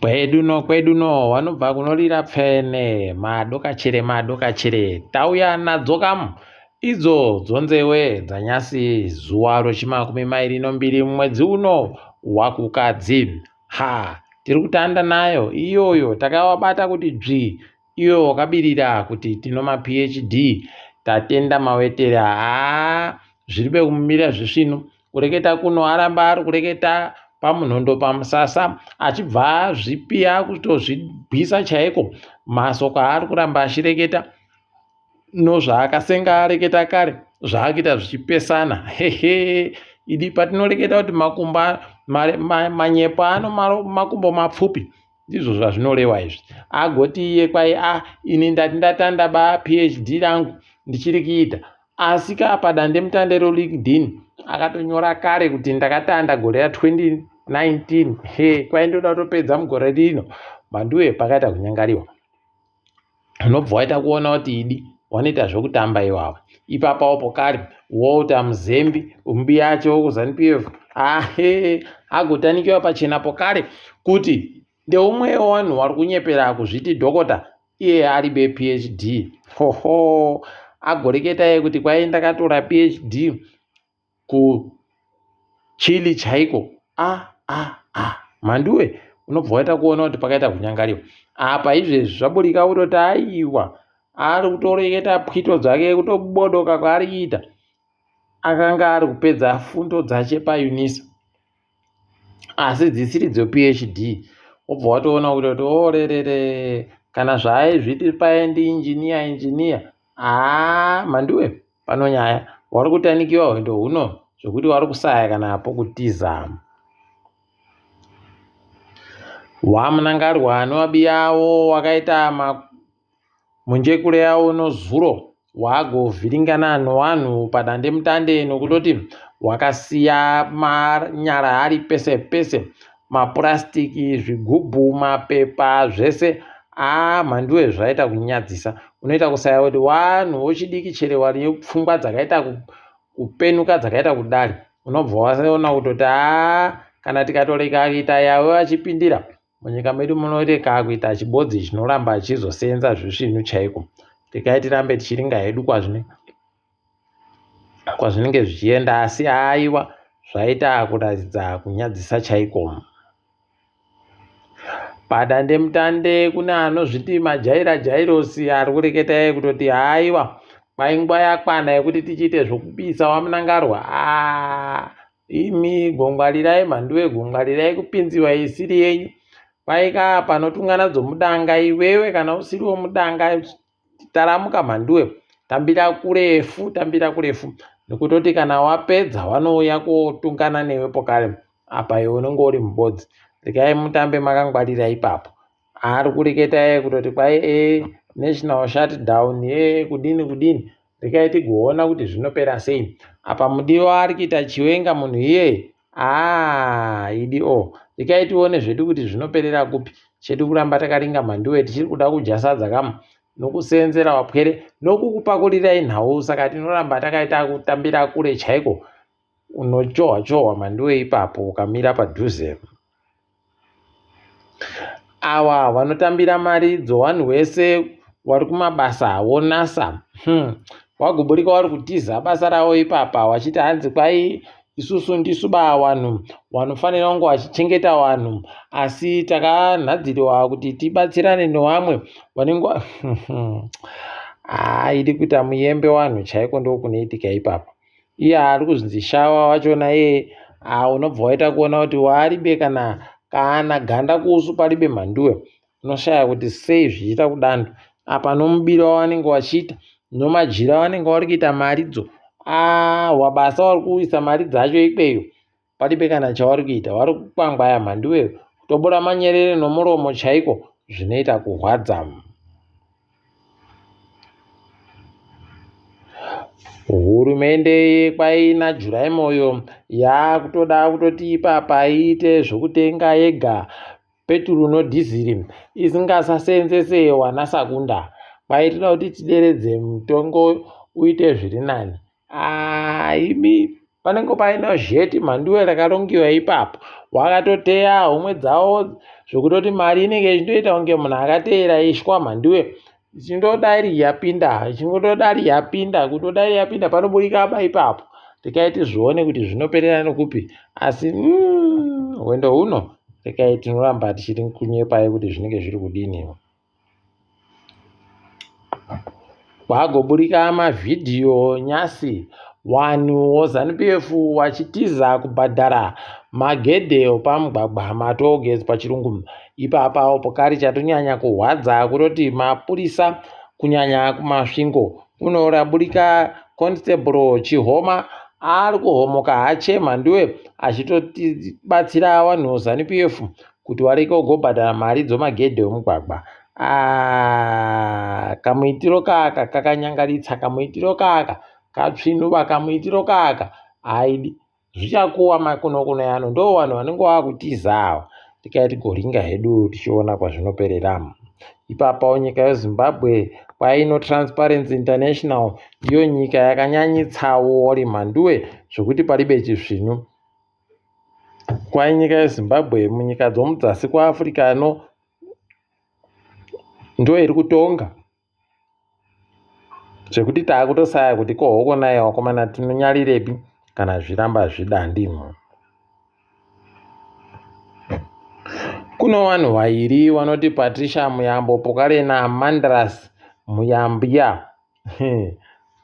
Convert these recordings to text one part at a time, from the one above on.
Kwedu no kwedu no vanobva kunorira pfene madokachere madokachere tauya nadzo kamu idzo dzonzewe dzanyasi zuva rochimakumi mairi nombiri mumwedzi uno waKukadzi. Ha tiri kutanda nayo iyoyo takavabata kuti dzvi iwe wakabirira kuti tino maPHD tatenda mawetera haa zviri pekumira zvisvinu Kureketa kuno aramba ari kureketa pamunhondo pamusasa achibva azvipiya kutozvigwisa chaiko masoko aari kuramba achireketa nozvaakasenga areketa kare zvaakuita zvichipesana hehe idi patinoreketa kuti makumbo manyepo ano makumbo mapfupi ndizvo zvazvinorewa izvi agoti iye kwai a ah, ini ndati ndatanda ba phd rangu ndichiri kuita Asi ka padandemutande reLinkedIn akatonyora kare kuti ndakatanda gore ra2019 he kwaindoda kutopedza mugore rino mhanduwe pakaita kunyangariwa unobva waita kuona kuti idi wanoita zvekutamba iwawo ipapawo pokari Walter Mzembi mubiyacho wekuZanu PF ahe agotanikiwa pachena pokare kuti ndeumwe wevanhu wari kunyepera kuzviti dhokota iye ari be phd hoho agoreketa iye kuti kwai ndakatora phd kuchile chaiko a a a mhanduwe unobva waita kuona kuti pakaita kunyangariwa apa izvezvi zvaburika kutoti aiwa ari kutoreketa pwito dzake kutobodoka kwaari kuita akanga ari kupedza fundo dzache paunisa asi dzisiri dzePHD wobva watoona kutoti orerere oh, kana zvaaizviti paye ndiinjiniya injiniya haa mhanduwe pano nyaya wari kutanikiwa hwendo huno zvekuti wari kusaya kana pokutiza wamunangarwa newabiyawo wakaita Munjekure yawo nozuro wagovhiringana nowanhu padandemutande nokutoti wakasiya manyara ari pese pese mapurasitiki zvigubhu mapepa zvese aa mhanduwe zvaita kunyadzisa unoita kusaya kuti wanhu wochidiki chere wane pfungwa dzakaita kupenuka dzakaita kudari unobva waona kutoti aa kana tikatoreka kuita yavo vachipindira Munyika medu munoreka kuita chibodzi chinoramba chichizosenza zvisvinu chaiko. Regai tirambe tichiringa hedu kwazvinenge zvichienda asi aiwa zvaita kuratidza kunyadzisa chaiko. Padandemutande kune anozviti majaira jairosi ari kureketa iye kutoti haiwa kwaingwa yakwana yekuti tichiite zvokubisa wamunangarwa aa Imi gongwarirai mhanduwe gongwarirai kupinziwa isiri yenyu kwaika panotungana dzomudanga iwewe kana usiri womudanga taramuka mhanduwe tambira kurefu tambira kurefu nekutoti kana wapedza wanouya kotungana newe pokare apa iwe unenge uri mubodzi regai mutambe makangwarira ipapo ari kureketa iye kutoti kwai e national shutdown e kudini kudini Regai tigoona kuti zvinopera sei. Apa mudiwa ari kuita chiwenga munhu iyeye haa idi o regai tione zvedu kuti zvinoperera kupi. Chedu kuramba takaringa mhanduwe tichiri kuda kudya sadza kamu nokuseenzera wapwere nokukupakurirai nhau saka tinoramba takaita kutambira kure chaiko unochohwa chohwa mhanduwe ipapo ukamira padhuze. Awa vanotambira mari dzowanhu wese wari kumabasa wonasa hmm. Wagoburika wari kutiza basa ravo ipapa wachiti hanzi kwai isusu ndisu ba wanhu wanofanira kunge wachichengeta wanhu asi takanhadziriwa kuti tibatsirane newamwe wanenge haa idi kuita muyembe wanhu chaiko ndokunoitika ipapa iye ari kuzinzi shawa wachona iye ah, unobva waita kuona kuti waaribe kana kana ganda kuusu paribe mhanduwe unoshaya kuti sei zvichiita kudando apa nomubiro wavanenge wachiita nomajira avanenge wari kuita maridzo ah, wabasa wari kuisa mari dzacho ikweyo paribe kana chawari kuita wari kukwangwaya mhanduwe kutobura manyerere nomuromo chaiko zvinoita kurwadza Hurumende yekwaina July Moyo yakutoda kutoti ipapa iite zvekutenga yega peturu nodhiziri isingasaseenzese wana Sakunda. Kwaitira kuti tideredze mutongo uite zviri nani. Ah, imi panenge paine zheti mhanduwe rakarongiwa ipapo wakatoteya homwe dzavo Zvekutoti mari inenge ichindoita kunge munhu akateera ishwa mhanduwe ichingodari yapinda ichingodari yapinda kutodari yapinda panoburika ba ipapo rekai tizvione kuti zvinoperera nekupi asi mm, hwendo huno rekai tinoramba tichiri kunyepai kuti zvinenge zviri kudini Kwagoburika mavhidhiyo nyasi vanhu voZanu PF vachitiza kubhadhara magedhe pamugwagwa matollgates pachirungu. Ipapa pokari chatonyanya kurwadza kutoti mapurisa kunyanya kuMasvingo kunoraburika Constable Chihoma ari kuhomoka hache mhanduwe achitotibatsira vanhu veZanu PF kuti wareke kugobhadhara mari dzomagedhe emugwagwa ah, kamuitiro kaka kakanyangaritsa kamuitiro kaka katsvinuba kamuitiro kaka haidi zvichakuwa makunokuno yano ndo vanhu vanenge vakutiza ava tikai tigoringa hedu tichiona kwazvinoperera ipapawo nyika yezimbabwe kwaino transparency international ndiyo nyika yakanyanyitsawo ri mhanduwe zvekuti paribe chisvinu Kwai nyika yeZimbabwe munyika dzomudzasi kweAfrica no ndoiri kutonga zvekuti taakutosaya kuti ko hokonai wakomana tinonyarirepi kana zviramba zvidandi. Kuno vanhu vairi vanoti Patricia Muyambo Pokale naMandras Muyambiya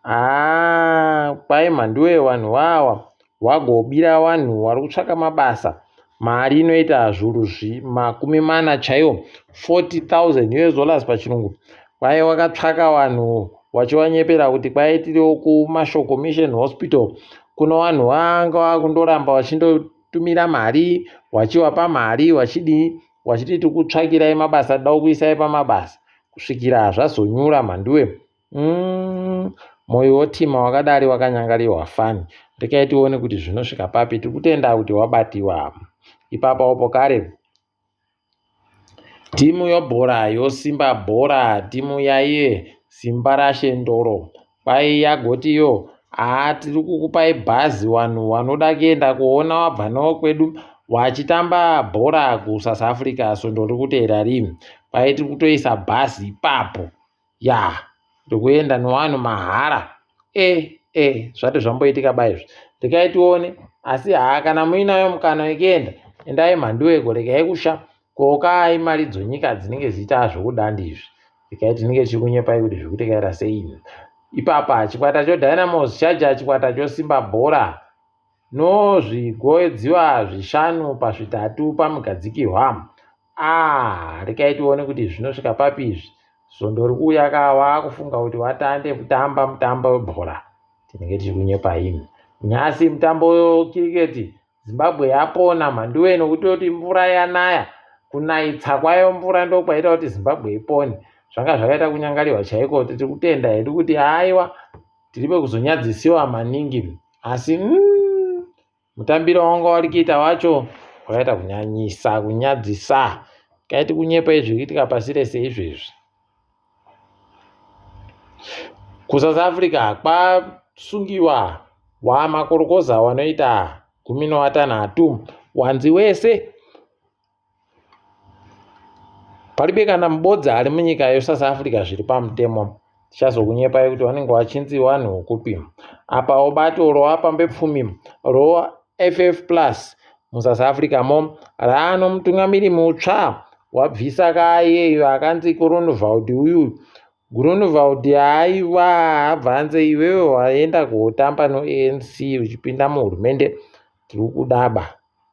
Haa kwai mhanduwe vanhu wawa wagobira vanhu wari kutsvaka mabasa mari inoita zvuru 40 chaiwo 40,000 us dollars pachirungu kwai wakatsvaka vanhu wachiwanyepera kuti kwai tiriwo kumashoko mission hospital kuno vanhu vanga vakundoramba vachindotumira mari wachiwapa mari wachidii wachiti tikutsvakirai mabasa toda kukuisai pamabasa kusvikira zvazonyura mhanduwe mm, moyo wotima wakadari wakanyangariwa fani rekai tione kuti zvinosvika papi tiri kutenda kuti wabatiwa ipapawo kare timu yobhora yosimba bhora timu yaiye simba rashe ndoro Kwai yagoti iyo haa tiri kukupai bhazi wanhu wanoda kuenda kuona wabva nawo kwedu wachitamba bhora kuSouth Africa svondo riri kuteera rini. Kwai tiri kutoisa bhazi ipapo ya ndikuenda newanhu mahara e e zvati zvamboitika ba izvi rekai tione asi haa kana muinayo mukana wekuenda endai mhanduweko rekai kusha Kokai mari dzonyika dzinenge dzichiita zvokudandi izvi rekai tinenge tichikunyepai kuti zviri kutekaira sei ipapa chikwata chodynamos chaja chikwata chosimba bhora nozvigoedziwa zvishanu pazvitatu pamugadzikihwa ah rekai tione kuti zvinosvika papi izvi svondo rikuuya ka waakufunga kuti watande kutamba mutambo webhora tinenge tichikunyepai nhasi mutambo wekiriketi Zimbabwe yapona mhanduwe nokutoti mvura yanaya kunaitsa kwayo mvura ndokwaita kuti Zimbabwe ipone zvanga zvakaita kunyangariwa chaiko tiri kutenda hedu kuti haiwa tiri pekuzonyadzisiwa maningi asi mm, mutambiro wanga wari kuita wacho wakaita kunyanyisa kunyadzisa kaiti kunyepa izvi kuitika pasi rese izvezvi KuSouth Africa kwasungiwa wamakorokoza wanoita 18 wanzi wese paribe kana mubodza ari munyika yeSouth Africa zviri pamutemo tichazokunyepai kuti vanenge vachinzi vanhu kupi apawo bato roapambepfumi roFF plus muSouth Africa mo raano mutungamiri mutsva Wabvisa ka iyeyu akanzi Groenewald uyu. Groenewald aiwa abva anze iwewe waenda kotamba noANC uchipinda muhurumende tiri kudaba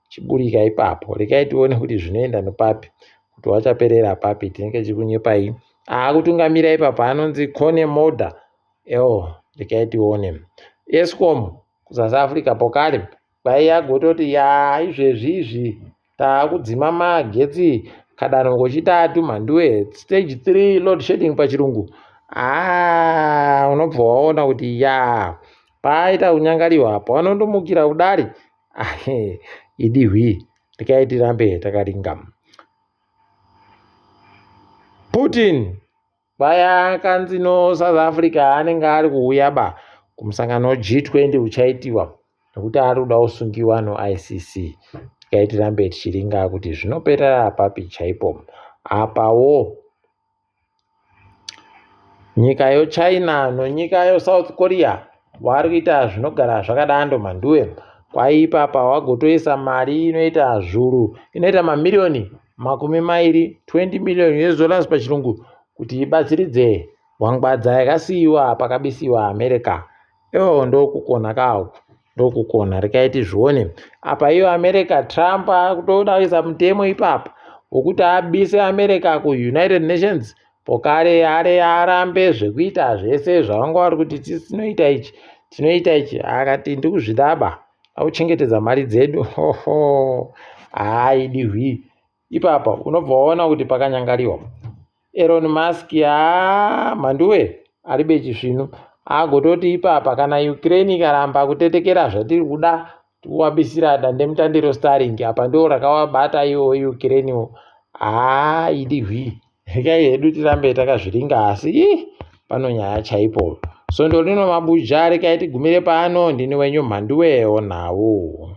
chiburika ipapo rekai tione kuti zvinoenda nepapi kuti wachaperera papi tinenge tichikunyepai akutungamira ipapo anonzi Cone Mulder eo rekai tione Eskom kuSouth Africa pokare Kwaiya gototi yaa izvezvi izvi taakudzima magetsi kadanho kochitatu mhanduwe stage 3 load shedding pachirungu haa unobva waona kuti yaa paaita kunyangariwa apo vanondomukira kudari idi hwii rekai tirambe takaringa Putin Paya akanzi no South Africa anenge ari kuuya ba kumusangano G20 uchaitiwa nekuti ari kuda kusungiwa no ICC. Regai tirambe tichiringa kuti zvinoperera papi chaipo. Apawo nyika yoChina nonyika yoSouth Korea vari kuita zvinogara zvakadando mhanduwe. Kwaipapa wagotoisa mari inoita zvuru inoita mamiriyoni 20, 20 million US dollars pachirungu kuti ibatsiridze hwangwadza yakasiyiwa pakabisiwa America. Iwo ndokukona kawo ndokukona rekai tizvione apa iyo America Trump akutoda kuisa mutemo ipapa wokuti abise America kuUnited Nations pokare are arambe zvekuita zvese zvavanga vari kuti tinoita ichi tinoita ichi akati ndikuzvidaba akuchengetedza mari dzedu hoho haaidi hwii ipapa unobva waona kuti pakanyangariwa Elon Musk haa mhanduwe aribe chisvinu agototi ipapa kana Ukraine ikaramba kutetekera zvatiri kuda tikuwabisira dandemutande roStarlink apa ndo rakawabata iwo Ukraine wo haa idi hwii rekai hedu tirambe takazviringa asi ii pano nyaya chaipo svondo rino mabuja rekai tigumire pano ndini wenyu mhanduwe onhau.